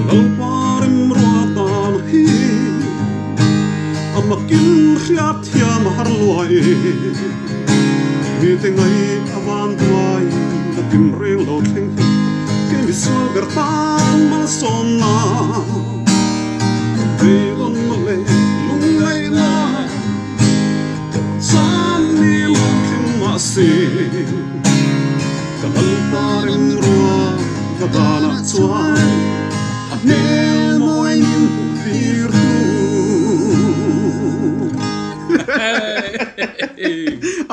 Lalpa remruat dan hi a makin hriat thiam a har luai e. Mite ngaih a van duai na kim reng lo thleng hi kei misual ber tan malsawmna beidawnna leh lungngaihna chan ni lo thleng mahse ka Lalpa remruat na danah chuan a hmel mawi min hmuh tir tu.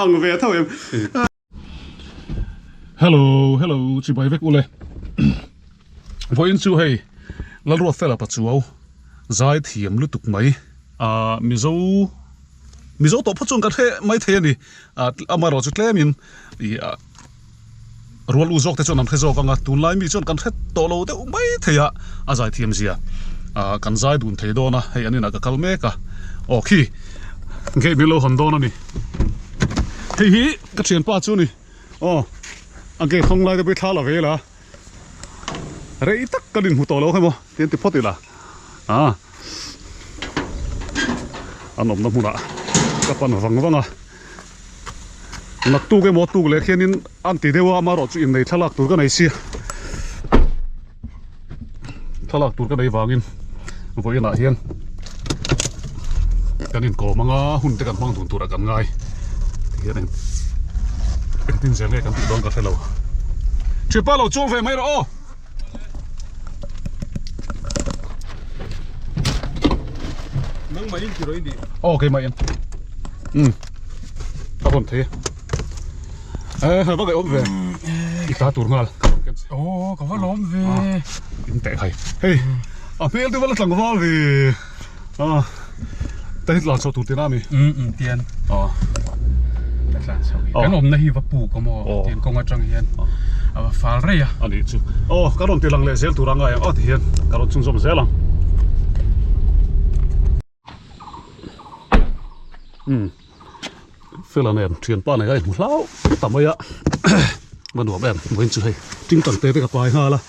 Ang ve tho em. Hello hello chibai vek ule vawiin chu hei Lalruat fela pachuau zai thiam lutuk mai ah mizo mizo tawh phawt chuan kan hre mai thei a ni ah amaherawh chu tlemin ih ah rual u zawk te chuan an hre zawk ang a tunlai mi chuan kan hre tawh lo deuh mai thei a a zai thiam zia ah kan zai dun thei dawn a hei an inah ka kal mek a aw khi gate min lo hawn dawn a ni hei hi ka thianpa chu a ni aw a gate hawng lai te pawh hi thla la ve la rei tak kan inhmu tawh lo kha maw ti an ti phawt ila ah an awmna hmunah ka pan vang vang a. Naktuk emaw tuk leh khianin an ti deuh a amaherawh chu innei thlalak tur ka nei sia thlalak tur ka nei vangin vawiinah hian kan inkawm anga hun te kan hmang dun turah kan ngai tihian eng engtin zel nge kan tih dawn ka hre lo thianpa lo chuang ve mai rawh aw. Nangmah in tiraw i nih? Aw keimah in. Um ka rawn thei e. Eh va ngaih awm ve. I ta tur nghal ka rawn ken che. Aw ka va lawm ve. In teh khai. Hei a hmel te va la tlangval ve. Ah ta hi tlan chho tur tina mi. Um um tian. Aw. Ta tlan chho hi. Kan awmna hi va puk a maw tian kawng atang hian a va fal rei a. Ani chu. Aw ka rawn ti lang leh zel tur a ngai ang aw ti hian ka rawn chhunzawm zel ang. Um Fela nen thianpa nei a inhmu hlau ta mai a va nuam em vawiin chu hei tingtang te te ka pai nghal a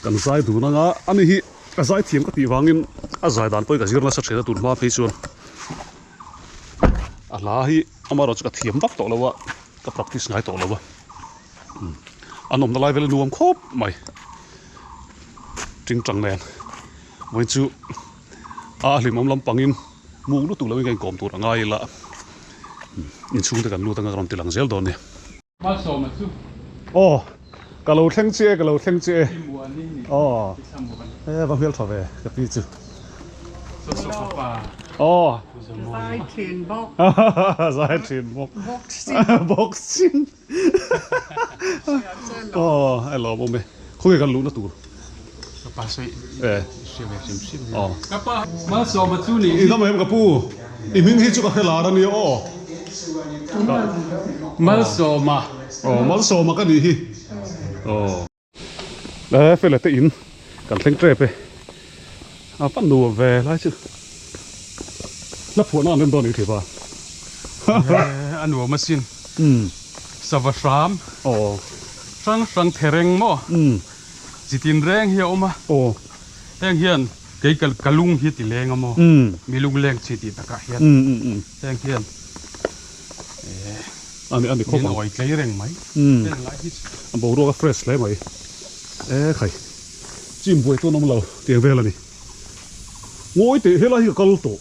kan zai dun anga ani hi A zai thiam ka tih vangin a zai dan pawhin ka zir nasa thin a tun hma phei chuan a hla hi amaherawh chu ka thiam vak tawh lo a ka practice ngai tawh lo a an awmna lai vel a nuam khawp mai tingtang nen vawiin chu a hlimawm lampangin muk lutuk loin ka inkawm tur a ngai ila inchhung te kan lut anga ka rawn ti lang zel dawn nia. Malsawma chu. Aw ka lo thleng che e ka lo thleng che e. Aw e va hmel tha ve ka pi chu. Aw. Zai thin bawk. Zai thin bawk. Boxing. Boxing. Aw a lawmawm e. Khawnge kan luhna tur. Ka pa sawi e hria ve hrim hrim aw. Ka pa Malsawma chu ni. I dam em ka pu i hming hi chu ka hre lar ania aw. Malsawma. Aw Malsawma ka nih hi aw. E fela te in kan thleng tep e a va nuam ve lai chu la phuahna an rem dawn nih thei pa. A nuam asin. Sava hram. Aw. Hrang hrang thereng maw. Chitin reng hi a awm a. Aw. Heng hian kei ka ka lung hi ti leng a maw? Mi lung leng chi tih takah hian heng hian eh Ani ani khawp min ang. awi tlei reng mai. Heng lai hi chu. A boruak a fresh hle mai. E khai. Chim buai chu an awm lo tiang vel a ni. Ngawi teh helai hi ka kal tawh.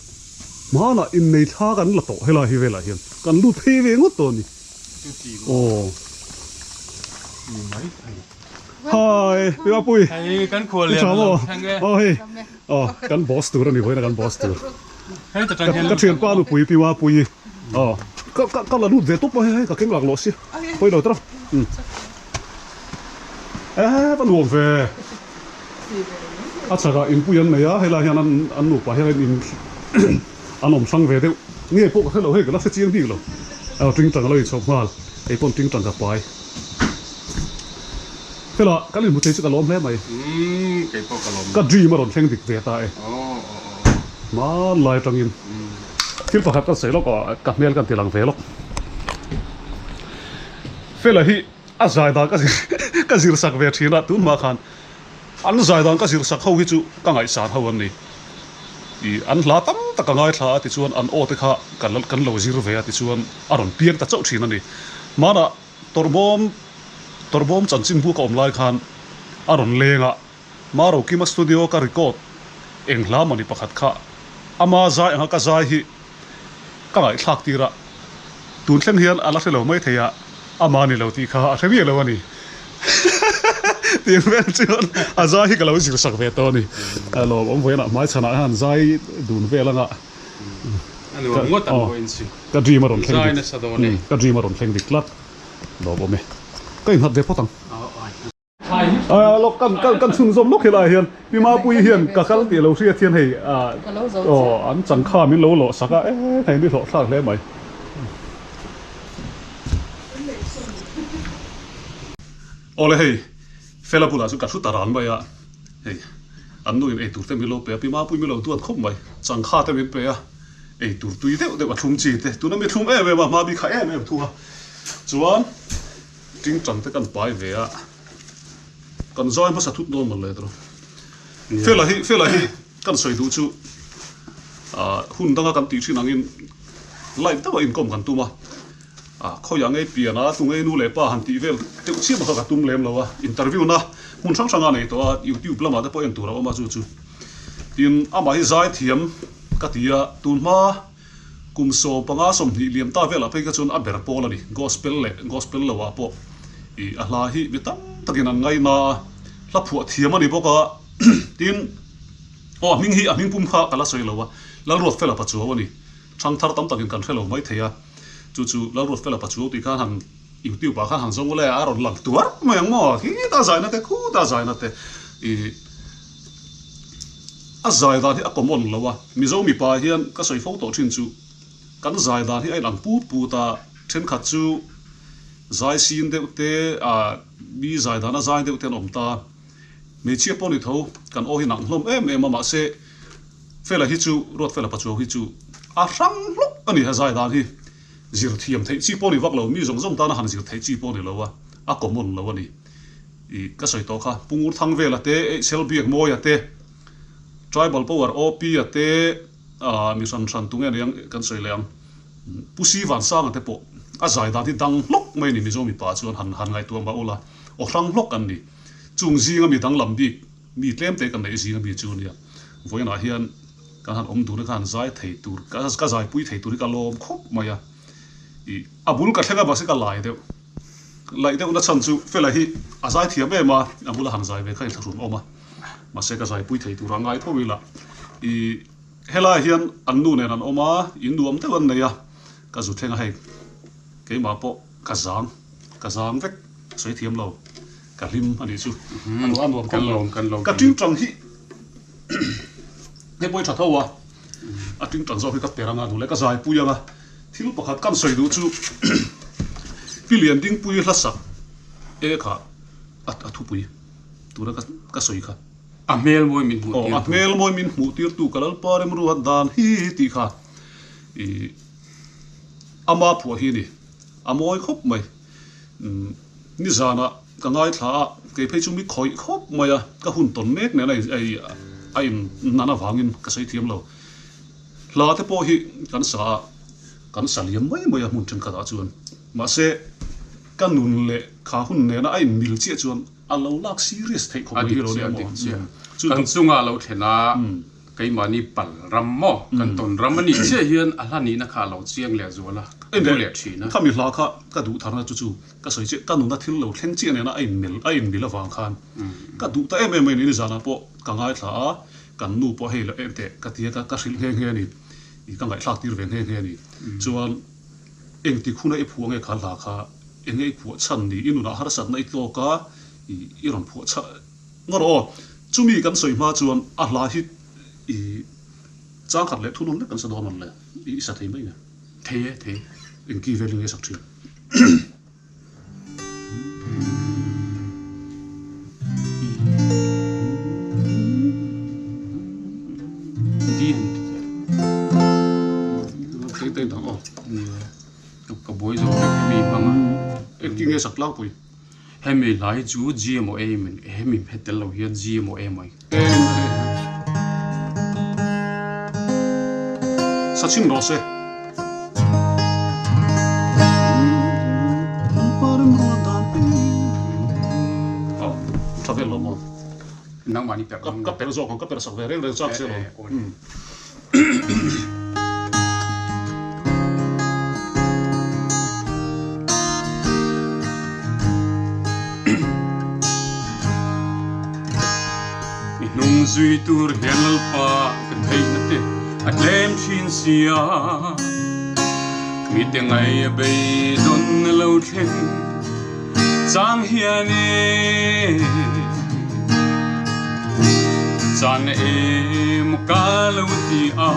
Hmanah innei thla kan la tawh helai hi velah hian kan lut phei ve ngawt tawh a ni. Aw. Ni mai thei. Hi, pi Mapui. Hei kan khual lian a lo thleng e. Aw hei. Aw kan boss tur a ni vawiin a kan boss tur. Hei ta tang hian Ka thianpa nupui pi Mapui. Aw ka ka ka la lut ve tawp a hei hei ka keng lak lawh sia. Pawi lo tawp. E va nuam ve. A chhakah inpui an nei a helai hian an an nupa hian in an awm hrang ve deuh. Nge pawh ka hre lo hei ka la hre chiang bik lo. Aw tingtang a lo inchhawp nghal. Hei pawn tingtang ka pai. Fela kan inhmu thei chu ka lawm hle mai. Umm kei pawh ka lawm. Ka dream a rawn thleng dik ve ta e. Hmanlai atangin thil pakhat kan sawi lawk a ka hmel kan ti lang ve lawk. Fela hi a zai dan ka zir ka zir sak ve thin a tun hma khan. An zai dan ka zir sak ho hi chu ka ngaihsan ho an ni. Ih an hla tam tak a ngaithla a tichuan an aw te kha kan kan lo zir ve a tichuan a rawn piang ta chauh thin a ni. Hmanah tawrhbawm tawrhbawm chanchinbu ka awm lai khan a rawn leng a, Marokima studio ka record eng hla mawni pakhat kha ama zai anga ka zai hi ka ngaihthlak tir a, tun thleng hian a la hre lo mai thei a, ama ni lo tih kha a hre miah lo a ni. Tih vel chuan a zai hi ka lo zir sak ve tawh a ni. Lawm awm vawiinah hmaichhanah hian zai dun vel anga ka dream a rawn thleng dik, ka dream a rawn thleng dik tlat. Lawm awm e. Ka innghat ve phawt ang. Lawk kan kan kan chhunzawm lawk helai hian Pi Mapuii hian ka kal tih lo hriat hian hei aw an changkha min lo lawh sak a e hei ni hlawh thlak hle mai. Awle hei Fela bulah chu ka thu ta ran mai a hei an nu in eitur te min lo pe a Pi Mapuii min lo duat khawp mai changkha te min pe a eitur tui deuh deuh a thlum chi te tuna mi thlum em em a hma bik kha em em thung a chuan Tingtang te kan pai ve a, kan zai hmasa thut dawn mawle tawh. Fela hi Fela hi kan sawi duh chu hun danga kan tih thin angin live deuha inkawm kan tum a, khawiah ngei pian a, tu ngei nu leh pa han tih vel deuh chiah kha ka tum lem lo a, interview na hmun hrang hranga nei tawh a, youtube lamah te pawh en tur a awm a chu chu. Tin, amah hi zai thiam ka ti a, tun hma Kum 15 20 liam ta velah phei kha chuan a ber pawl a ni. Gospel leh gospel lo ah pawh ih a hla hi mi tam takin an ngaina a, hla phuah thiam a ni bawk a. Tin, aw a hming hi a hming pum kha ka la sawi lo a, Lalruatfela Pachuau a ni. Thangthar tam takin kan hre lo mai thei a, chu chu Lalruatfela Pachuau tih khan han YouTube ah khan han zawng ula a rawn lang tuar mai ang maw? Khita zaina te khuta zaina te ih A zai dan hi a common lo a, Mizo mipa hian ka sawi fo tawh thin chu kan zai dan hi a inang put put a, thenkhat chu zai sin deuh te ah mi zai dan a zai deuh te an awm ta, hmeichhia pawh ni tho kan aw hi nang hlawm em em a mahse Fela hi chu Ruatfela Pachuau hi chu a hrang hlawk a ni a zai dan hi zir thiam theih chi pawh ni vak lo mi zawng zawng tana han zir theih chi pawh ni lo a, a common lo a ni. Ih ka sawi tawh kha, Pu Ngurthangvela te, Eihsel Biakmawia te, Tribal Power OP a te, ah mi hran hran tunge aniang kan sawi leh ang, Pu Si Vansanga te pawh a zai dan hi dang hlawk mai a ni Mizo mipa chuan han han ngaihtuah mah ula, aw hrang hlawk an ni. Chung zinga mi danglam bik mi tlem te kan neih zinga mi chu ania. Vawiinah hian kan han awm dun a, ka han zai thei tur, ka zaipui thei tur hi ka lawm khawp mai a. Ih a bul ka thleng a mahse ka lai deuh. Laih deuhna chhan chu Fela hi a zai thiam em a, a bula han zai ve kha inthlahrun awm a, mahse ka zaipui thei tura ngai tho ila. Ih helaiah hian an nu nen an awm a, in nuam deuh an nei a, ka zu thleng a hei keimah pawh ka zang, ka zang vek sawi thiam lo, ka hlim a nih chu. A nuam a nuam khawp mai. Ka tingtang hi hei pawh hi tha tho a, a tingtang zawk hi ka per anga duh leh ka zaipui anga. Thil pakhat kan sawi duh chu Pi Liandingpui hlasak e kha a thupui tuna ka sawi kha. A hmel mawi min hmuh tirtu. A hmel mawi min hmuh tirtu ka Lalpa remruat dan hi tih kha i ama phuah hi a ni. A mawi khawp mai. Nizanah ka ngaithla a, kei phei chu mi khawih khawp mai a, ka hun tawn mek nen a in nan avangin ka sawi thiam lo. Hla te pawh hi kan sa a, kan sa liam mai mai a hmun thenkhatah chuan. Mahse, ka nun leh kha hun nena a inmil chiah chuan a lo lak serious theih khawp mai hi lo nia maw? A dik chiah, a dik chiah. Kan chunga lo thlen a, keimahni pal ram maw, kan tawn ram a nih chiah hian a hla nihna kha a lo chiang leh zual a, a hmu leh thin a. Khami hla kha ka duh tharna chu chu ka sawi chiah, ka nuna thil lo thleng chiah nena a inmil a inmil avang khan ka duh ta em em mai ni, nizanah pawh ka ngaithla a, Kan nu pawh hei la em teh ka ti a, ka hrilh nghe nghe a ni, i ka ngaihthlak tir ve nghe nghe a ni. Chuan engtik huna i phuah nge kha hla kha enge i phuah chhan ni, i nunah harsatna i tlawk a, i rawn phuah chhan ngawt rawh aw. Chumi kan sawi hma chuan a hla hi i changkhat leh thunawn lek kan sa dawn rawn le, i sa thei mai nge? Thei e, thei. Engki velin nge i sak thin? Hemi hla hi chu G emaw A emaw hemi hmet tel lo hian G emaw A emaw Sa chhin rawh se. Tha vel lo maw? Nangmahni perh Ka perh zawk ang, ka perh sak ve reng reng chak che lo. I hnung zui tur hian Lalpa ka theihna te a tlem thin sia, mite ngai a beidawn a lo thleng chang hian e chan em ka lo ti a,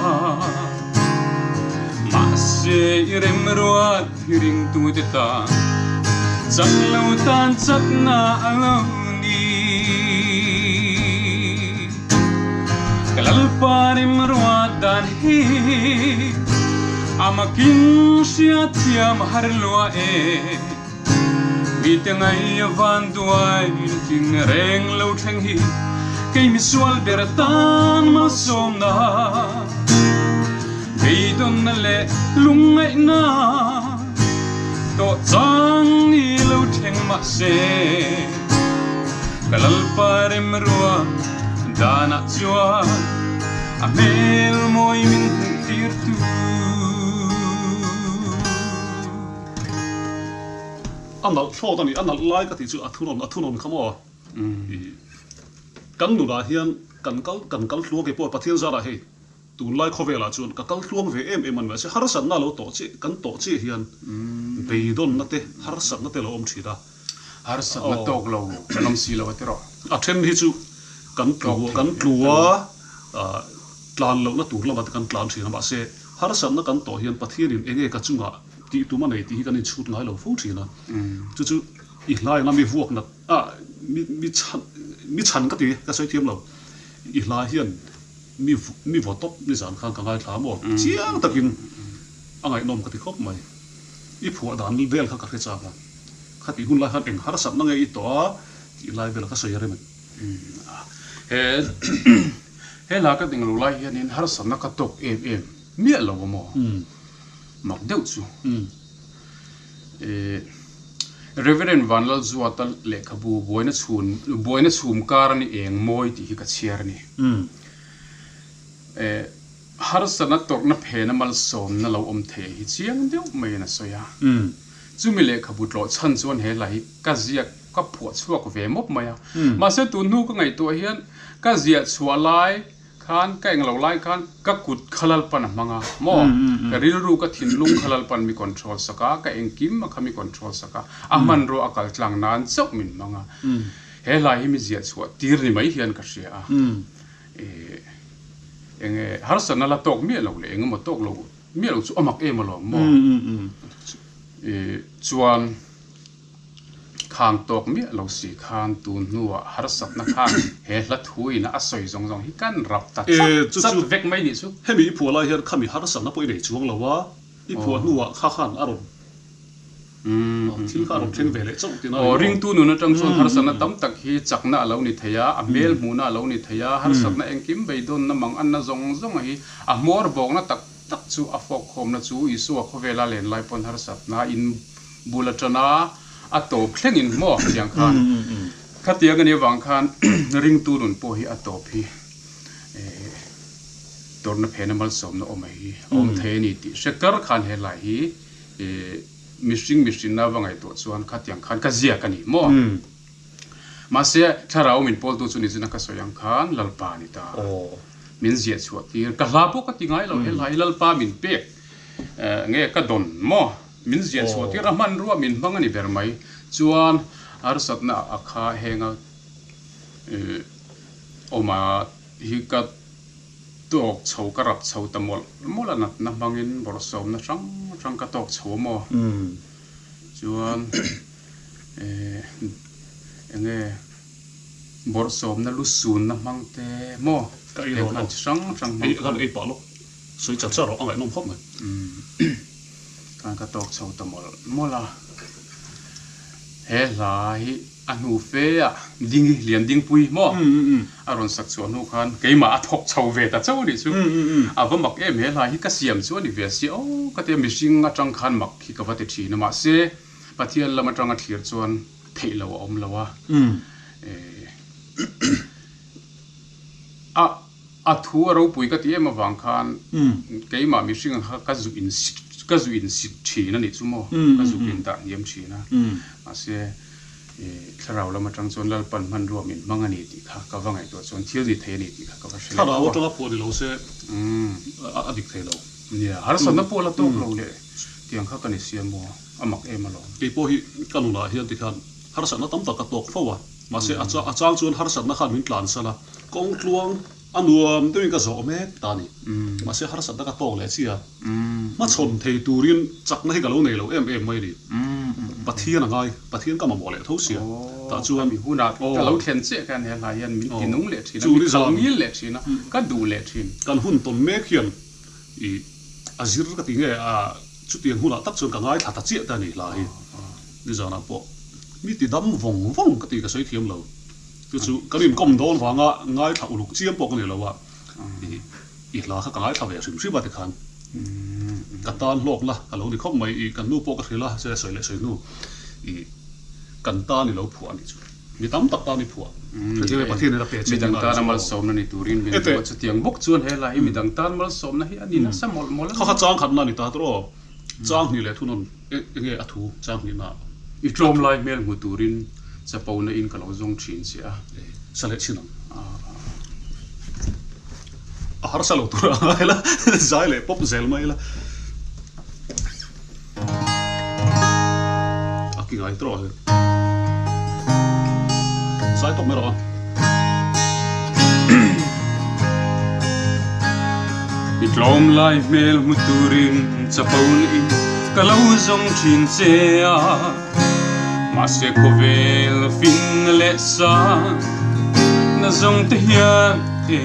mahse i remruat hi ringtute tan chak lo tan chakna a lo ni. Ka Lalpa remruat dan hi a makin hriatthiam har lua e. Mite ngai a van duai tin reng lo thleng hi kei misual ber tan malsawmna beidawnna leh lungngaihna tawh chang ni lo thleng mahse ka Lalpa remrua danah chuan a hmel mawi min hmuh tir tu. A nalh thlawt a ni, a nalh lai ka tih chu a thunawn a thunawn kha maw? Kan nunah hian kan kal kan kal tluang kei pawh Pathian zarah hei tunlai khawvelah chuan ka kal tluang ve em em a ni mahse harsatna lo tawh chiah kan tawh chiah hian beidawnna te harsatna te lo awm thin a. Harsatna tawk lo kan awm si lo a ti rawh. A then hi chu kan tlu kan tlu a tlan lohna tur lamah te kan tlan thin a mahse harsatna kan tawh hian Pathianin eng nge ka chungah tih tum a nei tih hi kan inchhut ngai lo fo thin a, chu chu i hlai anga mi vuak nat a mi mi chhan mi chhan ka ti ka sawi thiam lo, i hla hian mi mi vaw tawp nizan khan ka ngaithla maw chiang takin a ngaihnawm ka ti khawp mai, i phuah dan vel kha ka hre chak a, khatih hun lai khan eng harsatna nge i tawh a tih lai vel ka sawi a rem em. He he hla ka ding lo lai hianin harsatna ka tawk em em miah lo a maw? Mak deuh chu. Reverend Vanlalzuata lehkhabu buaina chhun buaina chhum kar a ni eng mawi tih hi ka chhiar a ni. Harsatna tawrhna phena malsawmna lo awm thei hi chiang deuh maiin a sawi a. Chumi lehkhabu tlawh chhan chuan he hla hi ka ziak ka phuah chhuak ve mawp mai a. Mahse tun hnu ka ngaihtuah hian ka ziah chhuah lai Khan ka englo lai khan ka kut kha Lalpan a hmang a maw? Ka rilru ka thinlung kha Lalpan mi control sak a, ka engkim a kha mi control sak a, a hmanrua a kal tlang nan chauh min hmang a. He hlai hi mi ziah chhuah tir ni mai hian ka hria a. Enge harsatna la tawk miah lo leh engemaw tawk lo miah lo chu a mak em alawm maw? Chuan. Khang tawk miah lo si khan tun hnuah harsatna khan he hla thuin a sawi zawng zawng hi kan rap ta chat chat vek mai nih chu. Hemi i phuah lai hian khami harsatna pawh i nei chuang lo a, i phuah hnuah kha khan a rawn thil kha a rawn thleng ve leh chauh tihna a ni maw? Aw, ringtu nun atang chuan harsatna tam tak hi chakna a lo ni thei a, a hmel hmuhna a lo ni thei a, harsatna engkim beidawnna manganna zawng zawng hi a hmawr bawkna tak tak chu a fawk khawmna chu Isua khawvela len lai pawn harsatna in bul atana a tawp thlengin maw tiang khan khatiang a nih avang khan ringtu nun pawh hi a tawp hi tawrhna phena malsawmna awm hi a awm thei a ni tih hre kar khan he lai hi mihring mihrinna va ngaihtuah chuan khatiang khan ka ziak a ni maw mahse thlarau min pawltu chu ni chuna ka sawi ang khan Lalpa a ni ta min ziah chhuah tir ka hla pawh ka ti ngai lo he hla hi Lalpa min pek nge ka dawn maw. Min ziah chhuah tir a hmanrua min hmang a ni ber mai. Chuan harsatna a kha henga awma hi ka tawk chho ka rap chho ta mawlh mawlh a natna hmangin bawrhsawmna hrang hrang ka tawk chho a maw? Chuan enge bawrhsawmna lu sunna hmang te maw? Heng khan chi hrang hrang hmang khan. Sawi char char rawh a ngaihnawm khawp mai. Khan ka tawk chho ta mawlh mawlh a, he hla hi. A hnu fe ah Dingi, Liandingpui maw a rawn sak chhuah hnu khan keimah a thawk chho ve ta chauh a nih chu. A va mak em he hla hi ka siam chu a ni ve sia aw ka tia mihring atang khan mak hi ka va ti thin a mahse Pathian lam atanga thlir chuan theih lo a awm lo a. A a thu a ropui ka ti em avang khan keimah mihring ang kha ka zu in ka zu in sit thin a nih chu maw ka zuk in dah hniam thin a mahse thlarau lam atang chuan Lalpan hmanrua min hmang a ni tih kha ka va ngaihtuah chuan thil ni thei a ni tih kha ka va hre leh Thlarau atanga phuah ni lo se a dik thei lo. Nia harsatna pawh la tawk lo leh tiang kha ka ni sia maw a mak em alawm. Keipawh hi ka nunah hian tikhan harsatna tam tak ka tawk fo a mahse a chang chuan harsatna khan min tlansan a. Kawng tluang a nuam deuhin ka zawh mek ta a ni. Mahse harsatna ka tawk leh chi a, hmachhawn thei turin chakna hi ka lo nei lo em em mai a ni. Pathian a ngai, Pathian ka mamawh leh tho sia. Tah chuan. Aw, hunah ka lo thlen chiah khan he hla hian min ti nung leh thin a, min kal ngil leh thin a, ka duh leh thin. Kan hun tawn mek hian i a zir ka ti nge a, chutiang hunah tak chuan ka ngaithla ta chiah ta a ni hla hi. Nizanah pawh mi ti dam vawng vawng ka ti ka sawi thiam lo. Chu chu kan inkawm dawn vanga ngaithla uluk chiam pawh ka ni lo a, i hla kha ka ngaithla ve hrim hrim a tikhan ka tan hlawk la ka lo ni khawp mai, i kan nu pawh ka hrilh a, se sawi leh sawi hnu i kan tan i lo phuah a nih chu, mi tam tak tan i phuah, hetiang e Pathian in a pe che Midang tana malsawmna ni turin min duh a, chutiang bawk chuan he hla hi midang tan malsawmna hi a ni nasa mawlh mawlh a ni. Kha kha chang khatna a ni ta tawh aw, chang hnih leh thunawn enge a thu chang hnihna. I tlawm lai hmel hmu turin Chapo na in ka lo zawng thin che a. Sa leh chin ang. A harsa lo tur a ngai la, zai leh pawp zel mai la. A ki ngai tawh a. Zai tawp mai rawh a. I tlawm lai hmel hmu turin chapo na in ka lo zawng thin che a. Mahse khawvel fin leh sang na zawng te hian e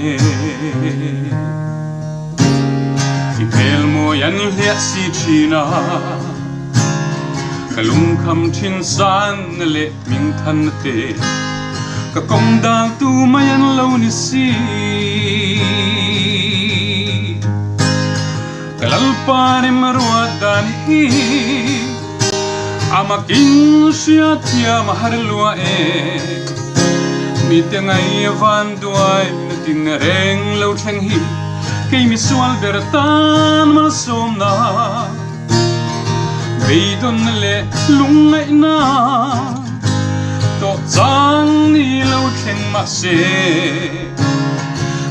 I hmel mawi an hliah si thin a, ka lungkham thin san na leh hming than na te ka kawng dal tu mai an lo ni si. Ka Lalpa rem ruat dan hi Ama king hria thiam a har lua e Mite ngai a van duai na tin reng lo thleng hi Kei misual ber tan malsawmna Beidawnna leh lungngaihna Tawh chang ni lo thleng mahse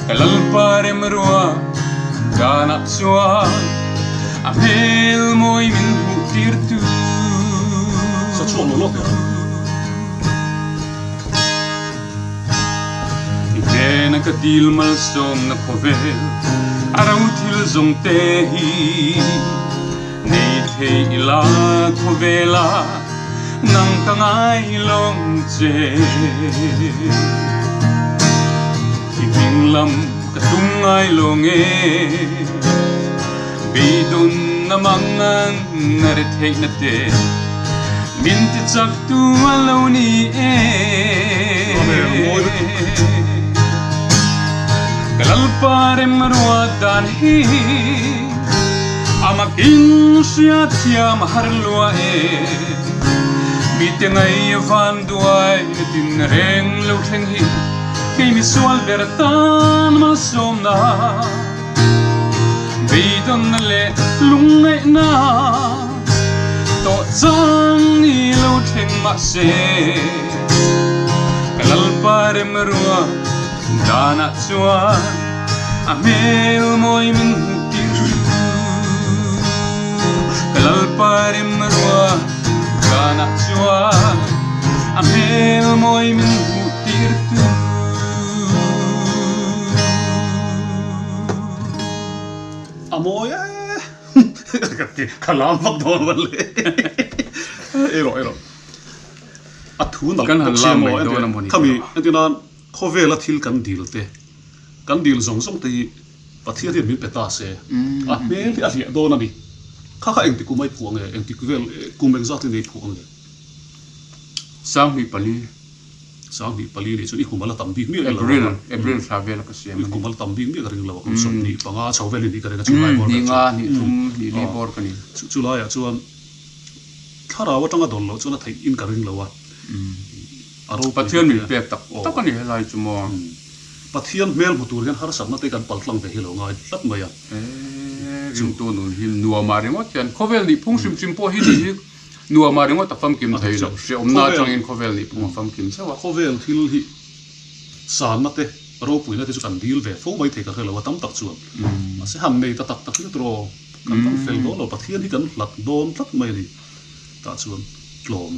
Ka Lalpa remrua danah chuan a hmel mawi min hmuh tir tu. Sa chhuak lo lawk teh. I hnena ka dil malsawmna khawvel a ro thil zawng te hi nei thei ila khawvela nang ka ngai lawng che. I hming lam ka tum ngai lo nge Beidawn na mangan na ri theihna te Min ti chak tu a lo ni e Ka Lalpa rem ruat dan hi Amakin hria thiam har lua e Mite ngai van duai na tin reng lo thleng hi Kei misual ber tan malsawmna Beidawnna leh lungngaihna tawh chang ni lo thleng mahse Ka Lalpa remrua danah chuan a hmel mawi min hmuh tir Ka Lalpa remrua danah chuan a hmel mawi min hmuh tir tu. A mawi e ka ti ka lam vak dawn val le ei rawh ei rawh a thu nalh bawk sia maw khami entir nan khawvela thil kan dil te kan dil zawng zawng te hi Pathian hian min pe ta se a hmel hi a hliah dawn a ni kha kha engti kum a i phuah nge engtik vel kum engzat in i phuah nge Sanghnih pali. 24 nih chuan i kum a la tam bik miah lo April April thla vel a ka siam a ni. I kum a la tam bik miah ka ring lo a, kum 25 chho vel i nih ka ring a chu lai bawr vel chuan. Ni nga, ni thum, ni li bawr ka ni. Chu laiah chuan thlarau atanga dawn loh chuan a theih in ka ring lo a, a ropui Pathian min pek tak tak a ni helai chu maw. Pathian hmel hmu tur hian harsatna te kan paltlang ve hi lo ngai tlat mai a. Ringtu nun hi nuamah ringawt hian khawvel nih phung hrim hrim pawh hi nih hi Nuamah ringawt a famkim thei lo, hreawmna atangin khawvel nih phung a famkim zauh a. Khawvel thil hi sanna te, ropuina te chu kan dil ve fo mai thei ka hre lo a, tam tak chuan. Mahse han nei ta tak tak hi tiraw kan kan fel dawn lo, Pathian hi kan hlat dawn tlat mai a ni. Tah chuan tlawm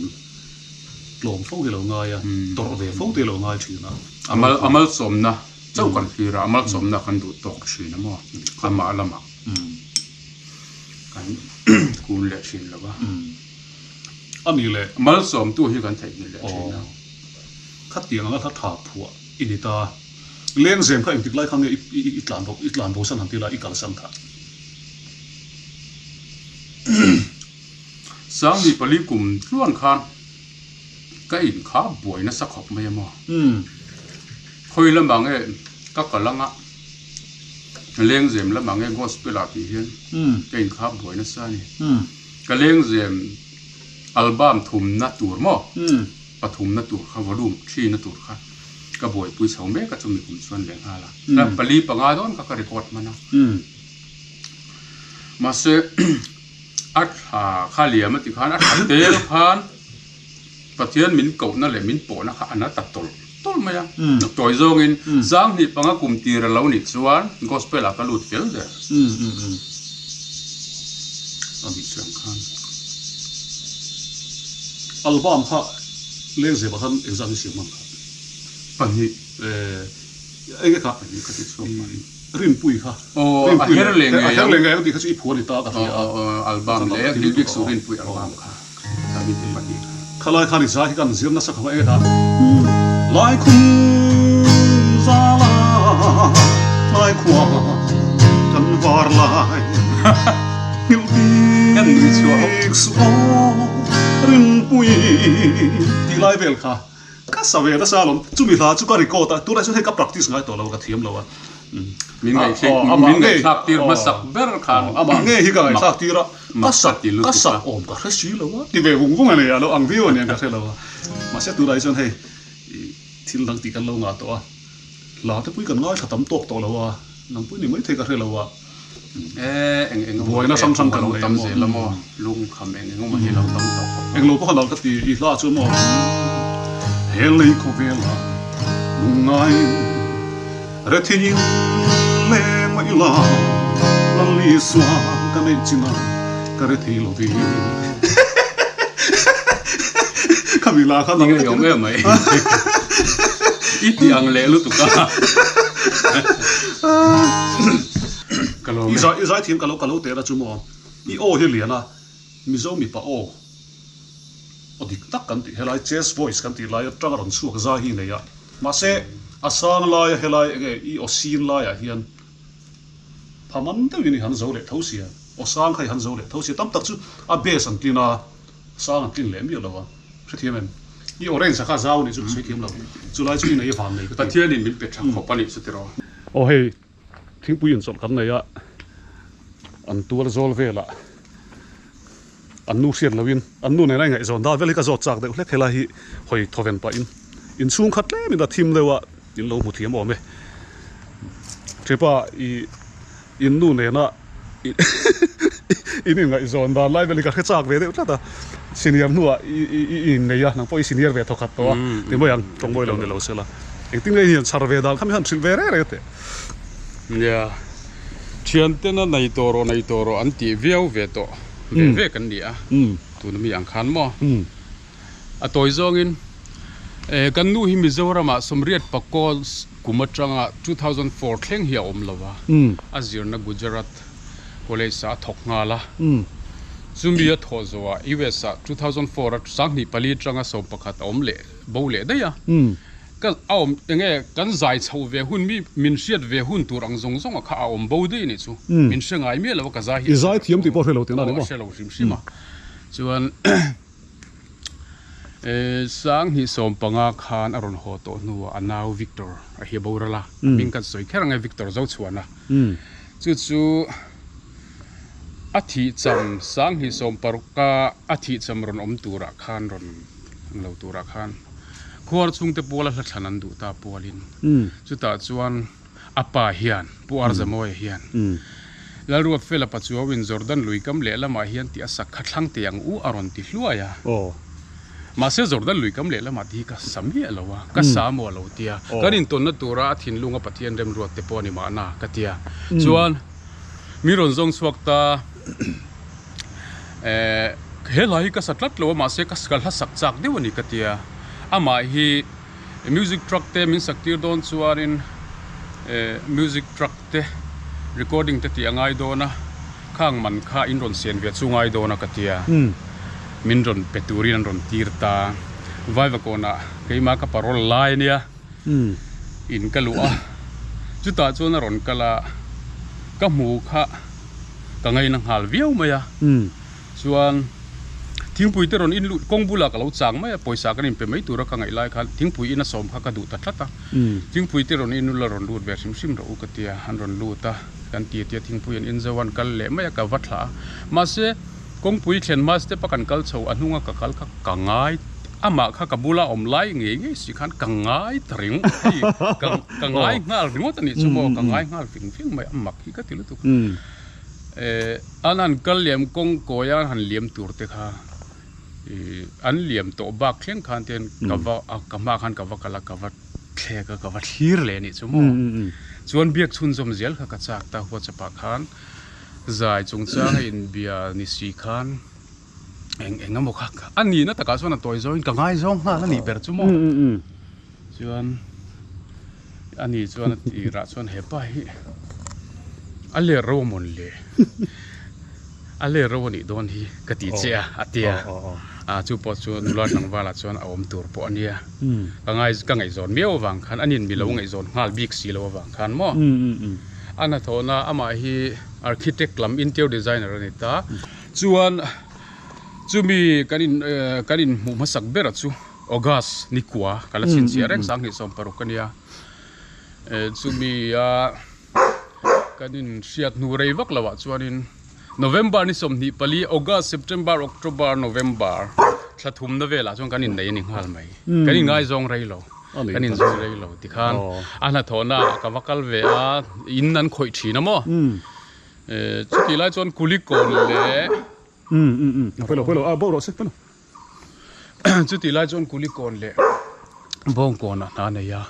tlawm fo hi lo ngai a, tawrh ve fo te hi lo ngai thin a. A malsawmna chauh kan thlir a, a malsawmna kan duh tawk thin a maw, amah lamah. Kan kun leh thin lo a. A ni leh. Malsawmtu hi kan theihnghilh leh thin a. Khatiang anga hla tha phuah i ni ta. Lengzem kha engtik lai kha nge i tlan bo i tlan bo san han ti la i kalsan kha. Sangni pali kum tluan khan ka in kha buai nasa khawp mai a maw. Khawi lamah nge ka kal anga Lengzem lamah nge gospel ah tih hian ka in kha buai nasa a ni. Ka lengzem album thumna tur maw pathumna tur kha volume thina tur kha ka buaipui chho mek a chumi kum chuan leh nghal a. Pali panga dawn kha ka record hman a. Mahse a thla kha liam a ti khan a thla tel khan Pathian min kohna leh min pawhna kha a na ta tawlh tawlh mai a. Tawi zawngin Sanghnih panga kum tir a lo nih chuan Gospel ah ka lut fel der. A nih chiang khan. Album kha Lengzem ah khan engzat nge siam hman kha? Pahnih. Enge kha? Pahnih ka ti chhuak pahnih. Rinpui kha. Aw, a her leh ngei ang. A her leh ngei ang tih kha chu i phuan i ta ka hria a. Aw, album leh Hilbik Su Rinpui album kha. Ka mi ti pahnih kha. Khalai khan i zai hi kan zir nasa khawp a enge kha. Lai khum zala lai khua kan var lai nghilh bik suh aw Rinpui tih lai vel kha. Ka sa ve nasa alawm, chumi hla chu ka record a, tunah chuan hei ka practice ngai tawh lo, ka thiam lo a. Min ngaihthlak tir hmasak ber khan. Amah ngei hi ka ngaihthlak tir a, ka sak ka sak awm ka hre si lo a, ti ve vung vung a ni a, lo ang viau a ni ang ka hre lo a. Mahse tunah hi chuan hei thil dang tih kan lo ngah tawh a, hla te pawh hi kan ngaithla tam tawk tawh lo a, nang pawh ni maithei ka hre lo a. Buaina hrang hrang kan nei a maw? Englo pawh kha nalh ka ti, i hla chu maw? He lei khawvela lungngai rethin leng mai la, Lal Isua ka neih chinah ka rethei lo vi. Khami la kha nalh ka ti lutuk. I ti ang leh lutuk a. Ka lawm e. I zai thiam ka lo ka lo teh la chu maw? I aw hi lian a, Mizo mipa aw aw dik tak kan tih helai chest voice kan tih lai atanga rawn chhuak zai hi nei a, mahse a sang laia helai enge i aw sin laiah hian phaman deuhin i han zo leh tho sia, aw sang kha i han zo leh tho sia, tam tak chu a bass an tlin a, sang an tlin leh miah lo a, hrethiam em? I aw range a kha zau nih chu ka sawi thiam lo, chulai chu i nei van nei ka ti. Pathianin min pe tha khawp a nih chu tiraw. Aw hei. Thingpui inchawlh kan nei a, an tual zawl velah an nu hriat loin an nu nena ingaihzawn dan vel hi ka zawt chak deuh hlek helai hi hawi thawven pahin inchhung khat tlemin a thim deuh a in lo hmu thiam awm e. Thipa i in nu nena in ingaihzawn dan lai vel hi ka hre chak ve deuh tlat a, senior hnuah i innei a nang pawh i senior ve thawkhat tawh a ti mai ang tawngmawi lo ni lo sela engtin nge i hian chhar ve dan kha mi han hrilh ve reng reng teh. Nia, thiantena nei tawh rawh nei tawh rawh an tih viau ve tawh ve ve kan ni a, tuna mi ang khan maw? A tawi zawngin kan nu hi Mizoramah Sawmriat Pakaw kum atanga 2004 thleng hi a awm lo a, a zirna Gujarat College ah a thawk nghal a, chumi a thawh zawhah US ah 2004 a 2004 atanga 11 a awm leh bo leh daih a. Ka a awm enge kan zai chhoh ve hun mi min hriat ve hun tur ang zawng zawng a kha a awm bo daih anih chu min hre ngai miah lo a ka zai hi I zai thiam tih pawh hre lo tihna a ni maw? Aw a hre lo hrim hrim a chuan Sanghnih 15 khan a rawn haw tawh hnuah a nau Victor a hi a boral a, a hming kan sawi kher ang e Victor Zochhuana. Chu chu a thihcham Sanghnih 16 a a thihcham rawn awm turah khan rawn lo turah khan khuar chhungte puala hla thlan an duh ta pualin chutah chuan A pa hian, Pu Arzamawia hian, Lalruatfela Pachuauin Jordan lui kam lehlamah hian tih a sak kha thlang teh ang u a rawn ti hluai a. Mahse Jordan lui kam lehlamah tih hi ka sa miah lo a, ka sa maw a lo tia. Kan intawnna tura a thinlunga Pathian remruat te pawh a ni mahna ka tia. Chuan mi rawn zawng chhuak ta, he hla hi ka sa tlat lo a mahse ka hla sak chak deuh a ni ka tia. Amah hi. Music truck te min sak tir dawn chuanin music truck te recording te tih a ngai dawn a, khang man kha in rawn sian ve chu ngai dawn a ka tia, min rawn pe turin an rawn tir ta. Vaivakawnah keimah ka parole lai a nia, in ka luh a, chutah chuan a rawn kal a, ka hmu kha ka ngaina nghal viau mai a. Chuan thingpui te rawn in lut kawng bulah ka lo chang mai a, pawisa kan inpe mai tura ka ngaih lai khan thingpui in a sawm kha ka duh ta tlat a, thingpui te rawn in ula rawn lut ve hrim hrim rawh u ka ti a, an rawn lut a, kan ti tia thingpui an in zo a an kal leh mai a ka va thlah a, mahse kawngpui thlen hma step a kan kal chho a hnunga ka kal kha ka ngai amah kha ka bula awm lai ngei ngei si khan ka ngai ta ringawt hei ka ka ngai nghal ringawt a nih chu maw ka ngai nghal ving ving mai a mak hi ka ti lutuk. Eh an han kal liam kawng kawi a an han liam tur te kha ih an liam tawh bak thleng khan te ka va ka hma khan ka va kal a ka va thlek a ka va thlir leh anih chu maw chuan biak chhunzawm zel kha ka chak ta whatsapp ah khan zai chungchang a inbia ni si khan eng eng emaw kha a nihna takah chuan a tawi zawngin ka ngaizawng nghal a nih ber chu maw chuan ani chuan a tirah chuan hepa hi a ler ro amawn le a ler ro anih dawn hi ka tih che a a tia a chu pawh chu nula tlangvalah chuan a awm tur pawh a nia ka ngai ka ngaihzawn miau avang khan anin milo ngaihzawn nghal bik si lo avang khan maw a hnathawhna amah hi architect lam interior designer a ni ta. Chuan chumi kan in kan inhmuh hmasak ber chu August ni kua ka la chhinchhiah reng 2016 a nia. Chumi a kan inhriat hnu rei vak loh ah chuanin November ni 24 August, September, October, November thla thumna velah chuan kan innei a ni nghal mai. Kan inngaizawng rei lo, kan inzui rei lo tikhan a hnathawhna ah ka va kal ve a, in an khawih thin a maw. Chutih lai chuan Kulikawn leh Chutih lai chuan Kulikawn leh Bawngkawnah hna nei a,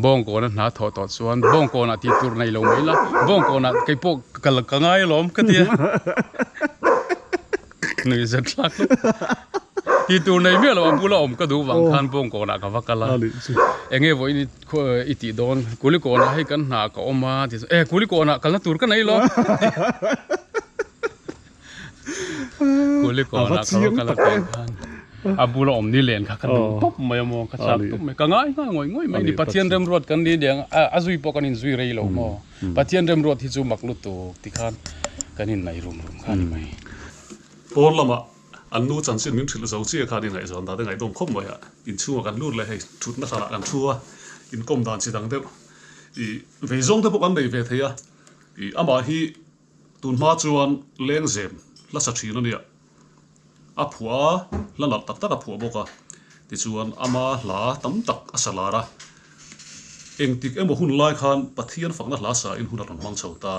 Bawngkawna hna thawh tawh chuan Bawngkawnah tih tur nei lo mai la, Bawngkawnah kei pawh ka ka ngai alawm ka ti a. Nui zet thlak hlawp. Tih tur nei miah lo a bula awm ka duh vang khan Bawngkawnah ka va kal a. Enge vawiin i tih dawn Kulikawnah hei kan hna ka awm a ti chuan e Kulikawnah kalna tur ka nei lo. Kulikawnah ka va kal a tih khan a bula awm ni len kha ka duh tawp mai a maw ka chak tawp mai ka ngai nghal ngawih ngawih mai ni Pathian remruat kan ni aniang a zui pawh kan inzui rei lo maw. Pathian remruat hi chu mak lutuk ti khan kan innaih rum rum kha a ni mai. Pawn lamah an nu chanchin min hrilh zo chiah khan ingaihzawn dan te ngaihdawm khawp mai a, inchhungah kan lut leh hei thutna hranah kan thu a, inkawm dan chi dang deuh ih vei zawng te pawh kan nei ve thei a, ih amah hi tun hma chuan lengzem hla sa thin a nia, a phuah a, hla nalh tak tak a phuah bawk a, tichuan ama hla tam tak a sa lar a, engtik emaw hun lai khan Pathian fakna hla sa in hun a rawn hmang chho ta,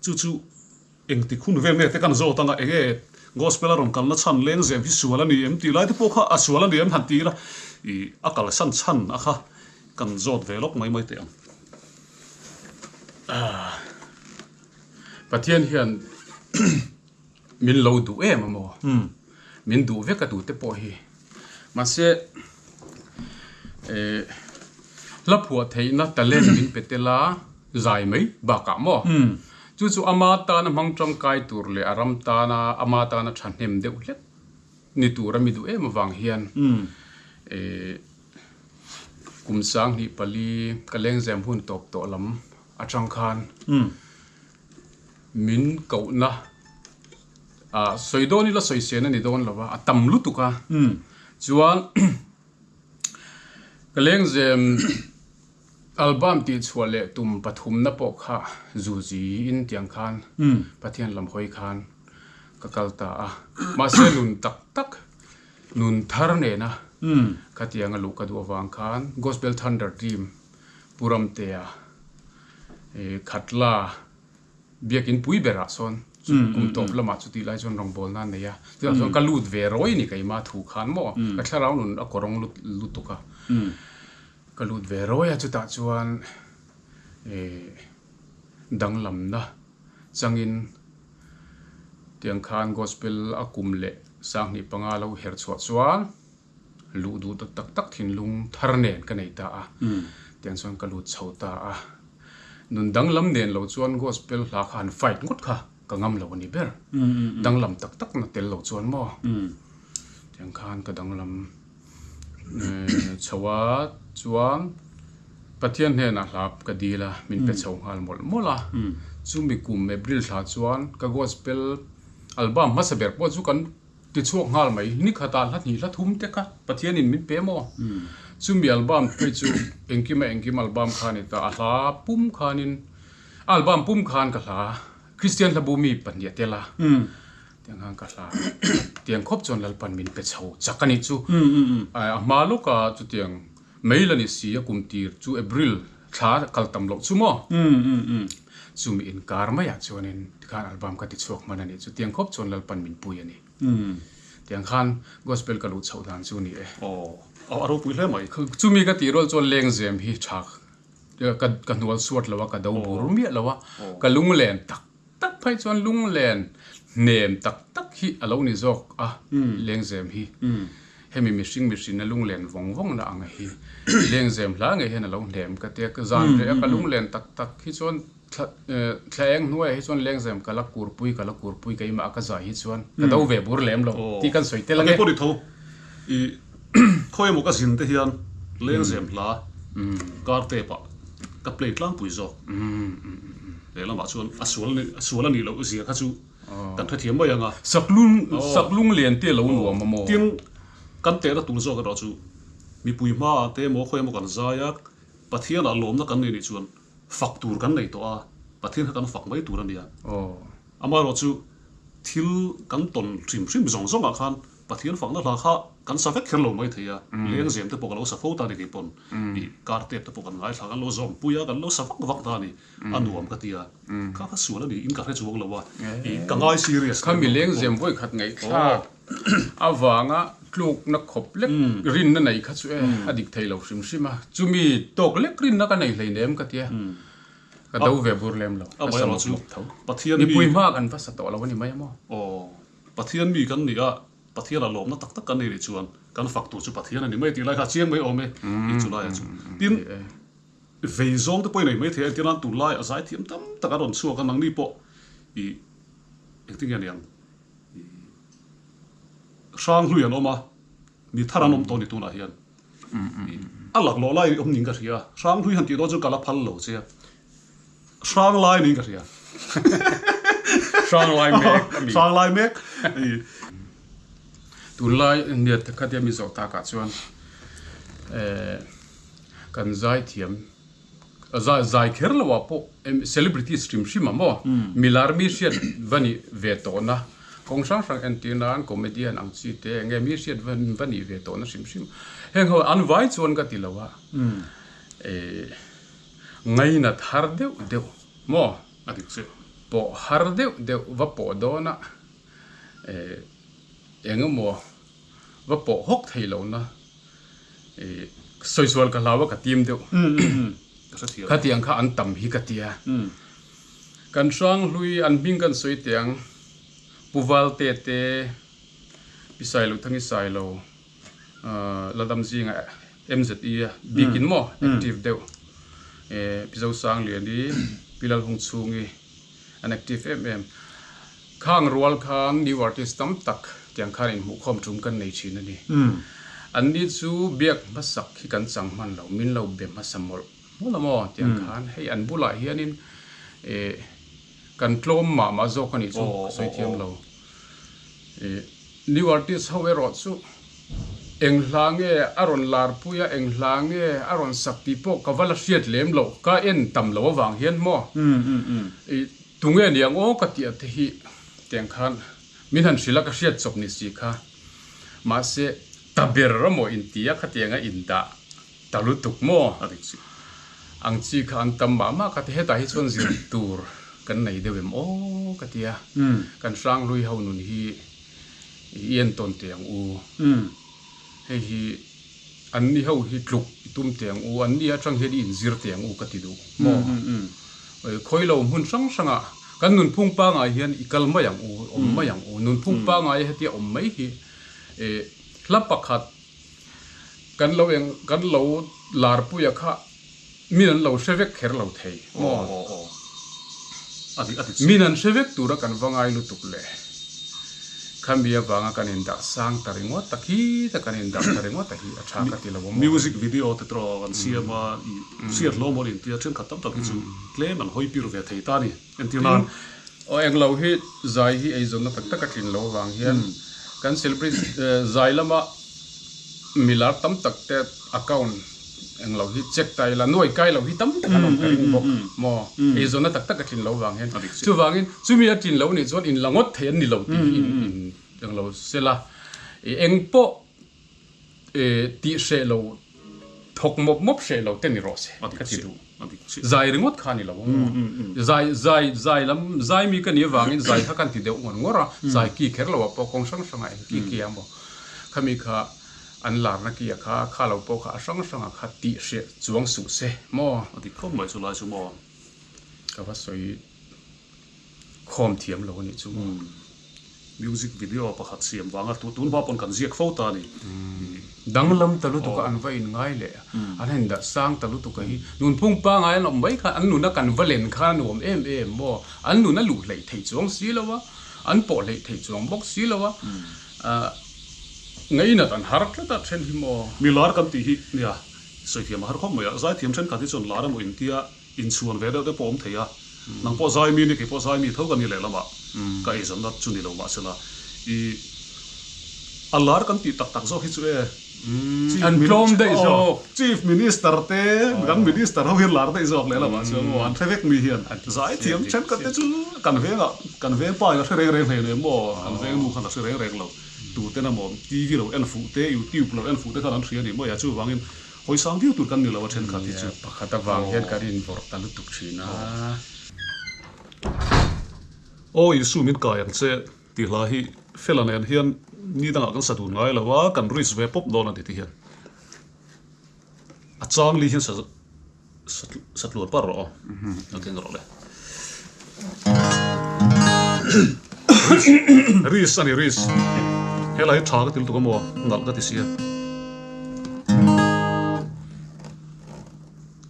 chu chu engtik hun vel nge te kan zawt anga enge gospel a rawn kalna chhan lengzem hi sual a ni em tih lai te pawh kha a sual a ni em han ti ila ih a kalsan chhan a kha kan zawt ve lawk mai mai teh ang. Pathian hian min lo duh em a maw? Min duh vek a duh te pawh hi. Mahse eh hla phuah theihna talent min pe tel a zai mai bakah maw? Chu chu ama tana hmang tangkai tur leh a ram tana ama tana thahnem deuh hlek ni tur a mi duh em avang hian eh kum 24 ka lengzem hun tawp tawh lam atang khan Min kohna Ah sawi dawn ila sawi sen a ni dawn lo a, a tam lutuk a. Chuan ka lengzem album tih chhuah leh tum pathumna pawh kha zuzi in tiang khan Pathian lam hawi khan ka kal ta a. Mahse nun tak tak nun thar nena khatianga luh ka duh avang khan Gospel Thunder Team Pu Ramtea Khatla Biakin pui berah sawn chu kum tawp lamah chutih lai chuan rawngbawlna a nei a, chutah chuan ka lut ve rawi ni keimah thu khan maw ka thlarau nun a kawrawng lut lutuk a, ka lut ve rawi a chutah chuan ih danglamna changin tiang khan gospel a kum leh sanghnih panga lo her chhuah chuan luh duh ta tak tak thinlung thar nen ka nei ta a, tiang chuan ka lut chho ta a. Nun danglam nen lo chuan gospel hla kha han fight ngawt kha ka ngam lo a ni ber. Danglam tak tak na tel lo chuan maw? Tiang khan ka danglam chho a, chuan Pathian hnenah hla ka dil a, min pe chho nghal mawlh mawlh a. Chumi kum April thla chuan ka gospel album hmasa ber pawh chu kan Tichhuak nghal mai, ni khatah hla hnih hla thum te kha Pathianin min pe maw? Chumi album phei chu engkima engkim album kha a ni ta, a hla pum khanin, a album pum khan ka hla Kristian hlabu mi pahnih a tel a, tiang khan ka hla tiang khawp chuan Lalpan min pe chho chak a nih chu. A hma lawka chutiang May la ni si a kum tir chu April thla kal tam loh chu maw? Chumi inkar maiah chuanin tikhan album ka tichhuak hman a nih chu tiang khawp chuan Lalpan min pui a ni. Tiang khan gospel ka luh chhoh dan chu ni e. Aw, a ropui hle mai. Chumi ka tih rual chuan lengzem hi tha ka ka hnual suat lo a, ka do bur miah lo a, ka lunglen tak tak phei chuan lunglen hnem tak tak hi a lo ni zawk a lengzem hi. Hemi mihring mihrinna lunglen vawng vawng na ang hi lengzem hla ngei hian a lo hnem ka tia ka zan reh a ka lunglen tak tak hi chuan thla thla eng hnuaiah hi chuan lengzem ka la kurpui ka la kurpui keimah a ka zai hi chuan ka do ve bur lem lo tih kan sawi tel ange. Enge pawh ni tho i khawi emaw ka zin te hian lengzem hla kar tep ah ka play tlangpui zawk lehlamah chuan a sual a sual a nih loh zia kha chu Kan hrethiam mai ang a. Saklung saklung lian te lo nuam a maw? Tin, kan tehna tur zawk erawh chu mipui hmaah te emaw khawi emaw kan zai a, Pathianah lawmna kan nei nih chuan fak tur kan nei tawh a, Pathian kha kan fak mai tur a nia. Amaherawh chu thil kan tawn hrim hrim zawng zawngah khan Pathian fakna hla kha kan sa vek kher lo mai thei a, lengzem te pawh ka lo sa fo ta a ni kei pawn, ih kar tep te pawh kan ngaithla kan lo zawm pui a, kan lo sa vak vak ta a ni. A nuam ka ti a, kha kha sual a ni in ka hre chuang lo a, ih ka ngai serious Kha mi lengzem vawi khat ngaihthlak avanga tlukna khawp lek rinna nei kha chu e a dik thei lo hrim hrim a, chumi tawk lek rinna ka nei hleinem ka ti a, ka do ve bur lem lo, ka sa mawp mawp tho. Mipui hma kan va sa tawh lo a ni mai a maw? Aw, Pathian mi kan ni a, Pathian a lawmna tak tak kan nei nih chuan kan fak tur chu Pathian a ni mai tih lai kha a chiang mai awm e, ih chulaiah chu. Tin, Vei zawng te pawh i nei maithei a, entir nan tunlai a zaithiam tam tak a rawn chhuak a, nangni pawh i engtin nge niang i hrang hlui an awm a, mi thar an awm tawh a ni tunah hian i a laklawh lai awm niin ka hria, hrang hlui han tih dawn chu ka la phal lo che a, hrang lai niin ka hria. Hrang lai mek a mi. Hrang lai mek i. Tunlai nia khatia mi zawh takah chuan eh. Kan zaithiam zai zai kher lo ah pawh celebrities hrim hrim ah maw milar mi hriat va nih ve tawhna kawng hrang hrang entir nan comedian ang chi te enge mi hriat va va nih ve tawhna hrim hrim heng ho an vai chuan ka ti lo a eh ngainat har deuh deuh maw a dik che pawh har deuh deuh va pawh dawn a eh engemaw va pawh hawk thei lo na ih sawizual ka hlau a ka tim deuh khatiang kha an tam hi ka tia kan hranghlui an hming kan sawi teh ang Pu Valte te Pi Sailo Thangi Sailo Ladam zinga MZE a bikin maw active deuh Pi Zosangliani Pi Lalhungchhungi an active em em. Khang rual khan new artist tam tak tiang khan inhmuhkhawm tum kan nei thin a ni. Anni chu biak hmasak hi kan chang hman lo, min lo be hmasa mawlh mawlh a maw tiang khan hei an bulah hianin eh kan tlawm mah mah zawk a nih chu ka sawi thiam lo. New artist ho erawh chu eng hla nge a rawn larpui a, eng hla nge a rawn sak tih pawh ka va la hriat lem loh, ka en tam loh avang hian maw tunge niang aw ka tih te hi tiang khan min han hrilh a ka hriat chawp ni si kha. Mahse ta ber emaw intia khatianga indah ta lutuk maw? Ang chi kha an tam mah mah ka ti. Hetah hi chuan zir tur kan nei deuh em aw ka ti a. Kan Hranghlui ho nun hi i entawn teh ang u. Hei hi an ni ho hi tluk i tum teh ang u, an ni atang hian i inzir teh ang u ka ti duh maw? Khawi lo hmun hrang hrangah kan nunphung pangai hian i kal mai ang u, awm mai ang u. Nunphung pangai hetia awm mai hi hla pakhat Kan lo eng kan lo larpuia kha min an lo hre vek kher lo thei maw? Min an hre vek tura kan va ngai lutuk le. Khami avanga kan indah sang ta ringawt ta khi ta kan indah ta ringawt ta hi a tha ka ti lo a maw? Music video te tawh kan siam a, i hriat hlawm aw intia thenkhat tam tak hi chu tlem an hawi pir ve thei ta a ni. Entir nan. Aw englo hi zai hi eizawnna tak tak a tlin lo avang hian kan celebrity zai lama milar tam tak te account englo hi check ta ila nuai kai lo hi tam tak an awm ka ring bawk maw eizawnna tak tak a tlin lo avang hian chuvangin chumi a tlin lo nih chuan in la ngawt thei an ni lo tih hi in englo sela engpawh tih hreh lo thawk mawp mawp hreh lo te ni rawh se ka ti duh. Zai ringawt kha a ni lo ang maw? Zai zai zai lam zai mi ka nih avangin zai kha kan ti deuh ngawr ngawr a, zai ki kher lo ah pawh kawng hrang hrangah eng ki ki ang maw? Khami kha an larna ki ah kha kha lo pawh kha a hrang hrangah kha tih hreh chuang suh se maw? A dik khawp mai chu lai chu maw? Ka va sawi khawm thiam lo a nih chu maw? Music video pakhat siam vanga tun hma pawn kan ziak fo ta a ni. Danglam ta lutuk a an va in ngai leh a, an han dah sang ta lutuk a hi. Nunphung pangai an awm mai khan an nuna kan va len khan a nuam em em maw? An nuna luh hleih theih chuang si lo a, an pawh hleih theih chuang bawk si lo a, ngainat an har tlat a then hi maw? Mi lar kan tih hi nia sawi thiam a har khawp mai a, zaithiam thenkhat hi chuan lar emaw intia Inchhuan ve deuh te pawh awm thei a, nang pawh zai mi ni kei pawh zai mi tho ka ni lehlamah ka eizawnna chu ni lo mahsela i a lar kan tih tak tak zawk hi chu e Chief An tlawm daih zawk. Chief Minister te kan Minister ho hian lar daih zawk lehlamah chuan maw an hre vek mi hian zai thiam thenkhat te chu kan vengah kan veng pa in a hre reng reng hlei nem maw kan veng nu khan a hre reng reng lo tuten emaw TV lo en fuh te YouTube lo en fuh te khan an hria a ni mai a chuvangin Hawi sang viau tur kan ni lo a thenkhat hi chu. Pakhat avang hian kan invawrh ta lutuk thin a. Aw Isu min kai ang che tih hla hi Fela nen hian ni dangah kan sa dun ngai lo a, kan risk ve pawp dawn a ni ti hian a chang li hian sa sa tluan par rawh aw a keng rawh le. Risk a ni risk helai hi tha ka ti lutuk a maw nalh ka ti sia.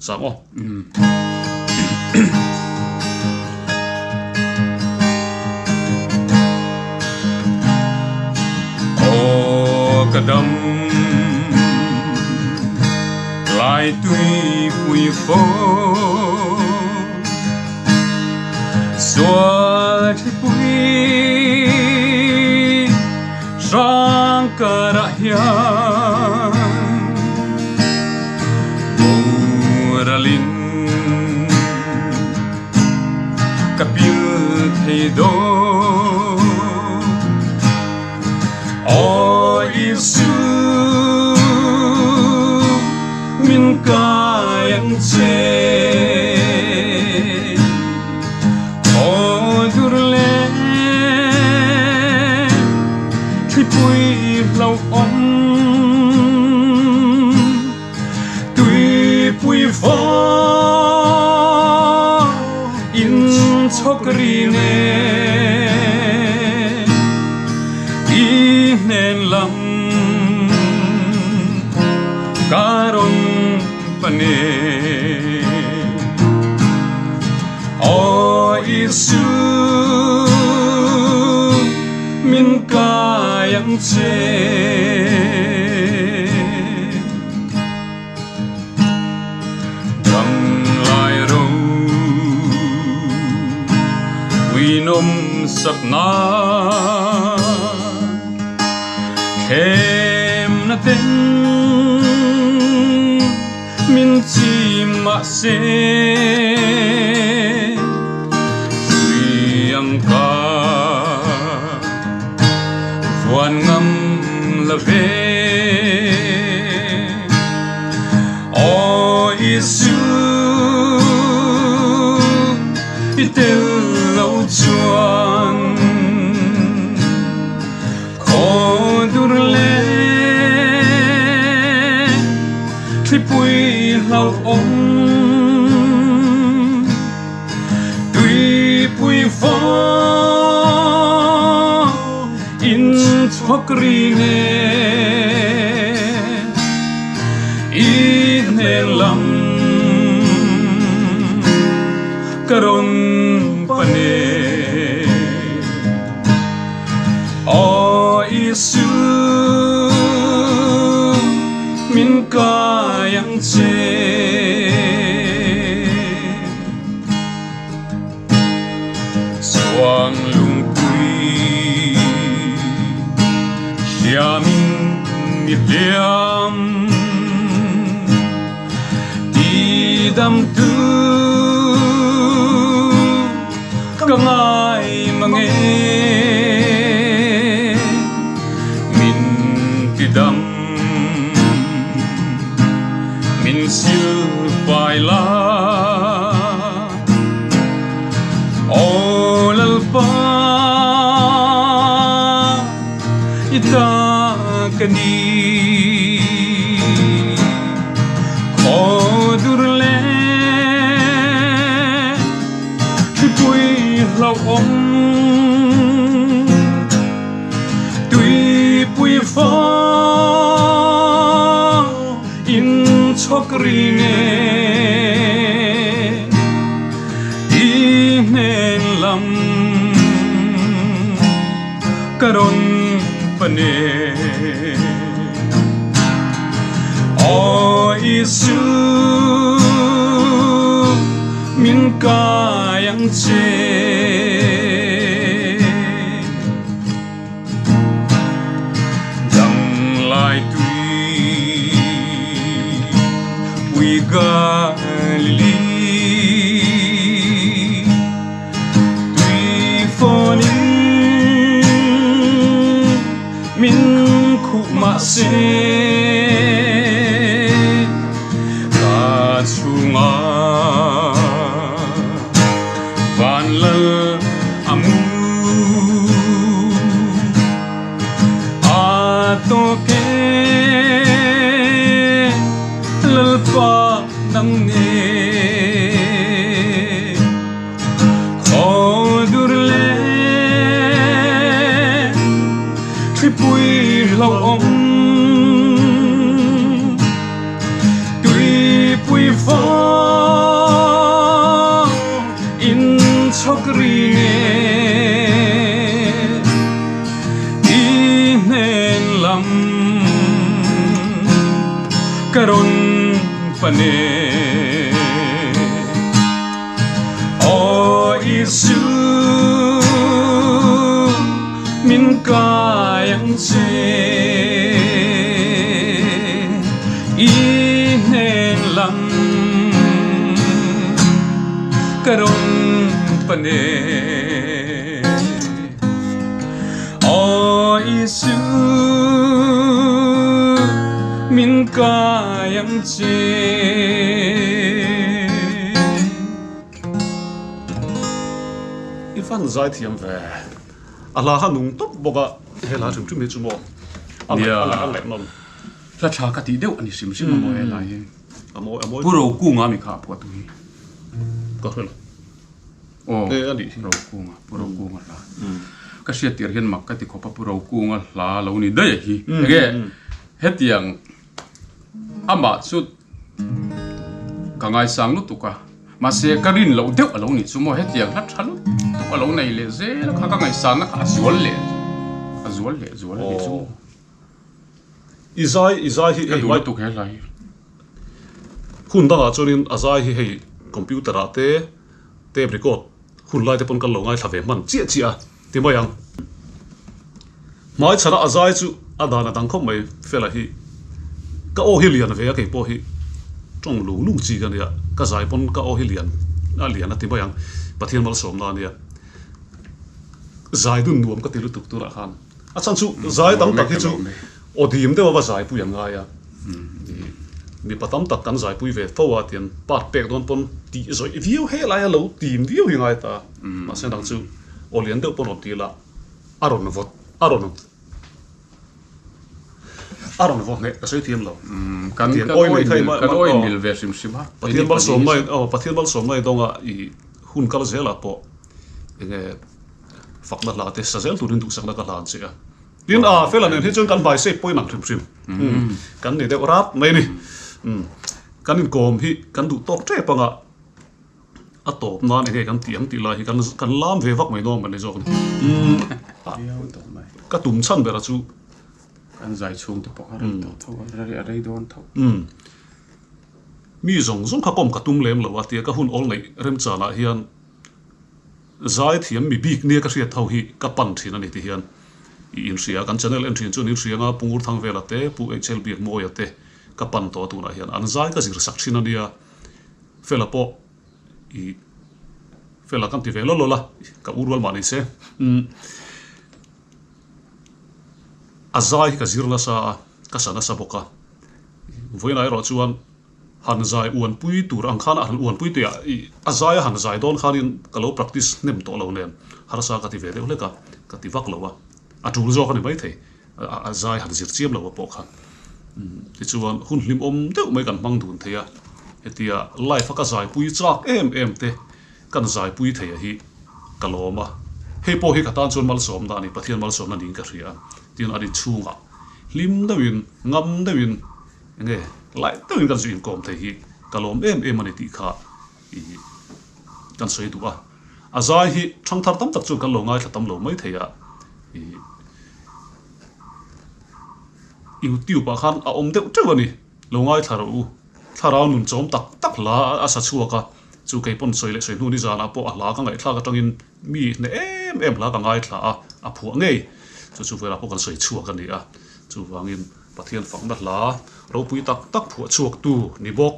Sang aw. Aw ka dam lai tui pui fo Sual thipui hrang karah hian Boralin ka pil thei dawn Aw Isu min kai ang che Aw dur le thlipui hlauhawm Tuipui vaw in chhawk ri ne I hnen lam ka rawn pan e Aw Isu min kai ang che. Dam lai ro uinom sak nan. Thlemna ten min chim mahse Hrui ang ka vuan ngam la ve. Aw Isu i tel lo chuan khaw dur le thlipui hlauhawm tuipui fawh in chhawk ri nge i hnen lam ka rawn pan e. Aw Isu min kai ang che. Chuang lungpui hliamin mi hliam tidamtu ka ngai mang e min tidam min silfai la Aw Lalpa i ta ka ni Khaw dur le thlipui hlauhawm Tuipui fawh in chhawk ri nge I hnen lam ka rawn pan e. Aw Isu min kai ang che. Dam lai tui pui Galili Tui fawnin min khuh mahse Ka chungah van lal a mu A tawk e Lalpa nang ne Khaw dur le thlipui hlauhawm Tuipui fawh in chhawk ri nge I hnen lam ka rawn pan e. Aw Isu min kai ang che I hnen lam ka rawn pan e. Aw Isu min kai ang che. I fan zai thiam ve. A hla kha nung tawp bawk a, he hla hrim hrim hi chu maw a ngaih nawm. Hla tha ka tih deuh a ni hrim hrim a maw he hla hi. A mawi a mawi. Pu Rokunga mi kha a phuah tu hi. Ka hre lo. Aw E a nih hi. Rokunga Pu Rokunga hla. Ka hriat tir hian mak ka ti khawp a Pu Rokunga hla lo ni daih a hi. Enge hetiang amah chu ka ngaisang lutuk a. Mahse ka rin loh deuh a lo nih chu maw hetiang hla tha lutuk a lo nei leh zel a kha ka ngaihsanna kha a zual leh a zual leh zual a nih chu. I zai i zai hi Ka duh lutuk he hla hi. Hun dangah chuanin a zai hi hei computer ah te tape record hun lai te pawn kan lo ngaithla ve hman chiah chiah a ti mai ang. Hmaichhana a zai chu A dan a dang khawp mai Fela hi. Ka aw hi lian ve a kei pawh hi tawng lung lung chi ka nia. Ka zai pawn ka aw hi lian a lian a ti mai ang. Pathian malsawmna a nia. Zai dun nuam ka ti lutuk tunah khan. A chhan chu zai tam tak hi chu aw dim deuh a va zaipui an ngai a. Mipa tam tak kan zaipui ve fo a tian part pek dawn pawn tih zawih viau helai a lo tim viau hi ngai ta. Mahse dang chu aw lian deuh pawn rawn ti la a rawn vawt a rawn a rawn vawt hneh ka sawi thiam lo. Kan kan awi mil kan awi mil ve hrim hrim a. Pathian malsawmna aw Pathian malsawmna i dawnga i hun kal zelah pawh enge fakna hla te sa zel turin duhsakna ka hlan che a. Tin a fela nen hi chuan kan hmai sep pawhin ang hrim hrim kan ni deuh rat mai a ni. Kan inkawm hi kan duh tawk tep anga a tawp nan enge kan tih ang tih lai hi kan kan lam ve vak mai dawn a ni zawk a ni. Ka tum chhan ber a chu. Kan zai chhung te pawh a rei tawh tho a, a rei dawn tho. Mi zawng zawng kha kawm ka tum lem lo a tia ka hun awl neih remchanah hian Zaithiam mi bik nia ka hriat ho hi ka pan thin a ni ti hian i inhria. Kan channel en thin chuan inhria anga Pu Ngurthangvela te, Pu HL Biakmawia te ka pan tawh a tunah hian an zai ka zir sak thin a nia. Fela pawh i Fela kan ti ve lawlh lawlh a, ka u rual mah ni se. Umm a zai hi ka zir nasa a, ka sa nasa bawk a. Vawiinah erawh chuan Han zai uanpui tur ang khan a han uanpui tih ah ih a zai a han zai dawn khanin ka lo practice hnem tawh lo nen harsa ka ti ve deuh hlek a, ka ti vak lo a, a tul zawk a ni maithei a zai han zir chiam lo a pawh kha. Tichuan hun hlimawm deuh mai kan hmang dun thei a, hetia live a ka zaipui chak em em te kan zaipui thei a hi ka lawm a, hei pawh hi ka tan chuan malsawmna a ni, Pathian malsawmna niin ka hria a, tin a inchhungah hlim deuhin ngam deuhin Enge lai deuhin kan zu inkawm thei hi ka lawm em em a ni tih kha i kan sawi duh a. A zai hi thangthar tam tak chuan kan lo ngaithla tam lo mai thei a, i YouTube ah khan a awm deuh teuh a ni, lo ngaithla rawh u. Thlarau nun chawm tak tak hla a sa chhuak a, chu kei pawn sawi leh sawi hnu nizanah pawh a hla ka ngaihthlak atangin mi hneh em em hla ka ngaithla a, a phuah ngei. Chu chu velah pawh kan sawi chhuak a ni a, chuvangin. Pathian fakna hla ropui tak tak phuah chhuaktu ni bawk,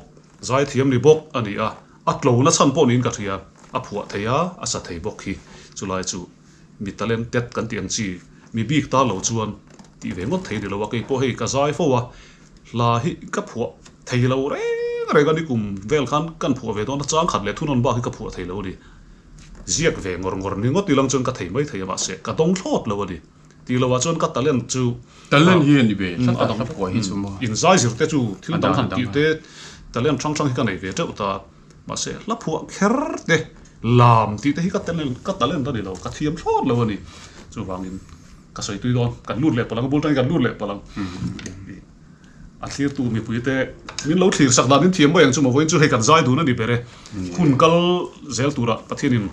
zaithiam ni bawk a ni a, a tlona chhan pawh niin ka hria, a phuah thei a, a sa thei bawk hi. Chulai chu mi talented kan tih ang chi, mi bik ta lo chuan tih ve ngawt thei ni lo a, kei pawh hei ka zai fo a, hla hi ka phuah thei lo reng reng a ni, kum vel khan kan phuah ve dawn a, chang khat leh thunawn bak hi ka phuah thei lo a ni, ziak ve ngawr ngawr ni ngawt ilang chuan ka thei mai thei a, mahse ka dawng thlawt lo a ni. Tih loh ah chuan ka talent chu Talent hi a ni ve tlat a, hla phuah hi chu maw. Inzai zir te chu thil dang han tih te talent hrang hrang hi ka nei ve teuh ta. Mahse hla phuah kher te lam tih te hi ka talent ka talent a ni lo, ka thiam thlawt lo a ni. Chuvangin ka sawi tui dawn, kan lut leh palh ang, bul tangin kan lut leh palh ang. A thlirtu mipui te min lo thlir sak dan in thiam mai ang chu maw vawiin chu hei kan zai dun a ni ber e. Hun kal zel turah Pathianin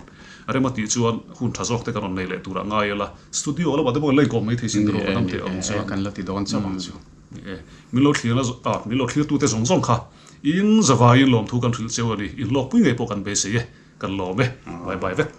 rem a tih chuan hun tha zawk te kan rawn nei leh turah ngai ila studio lamah te pawh kan la inkawm mai thei sin tiraw ka dam teh ang chuan. Kan la ti dawn chauh ang chu. Ni e, min lo thlir a min lo thlirtu te zawng zawng kha in zavaiin lawmthu kan hrilh cheu a ni. Inhlawkpui ngei pawh kan beisei e, kan lawm e. Bye bye vek.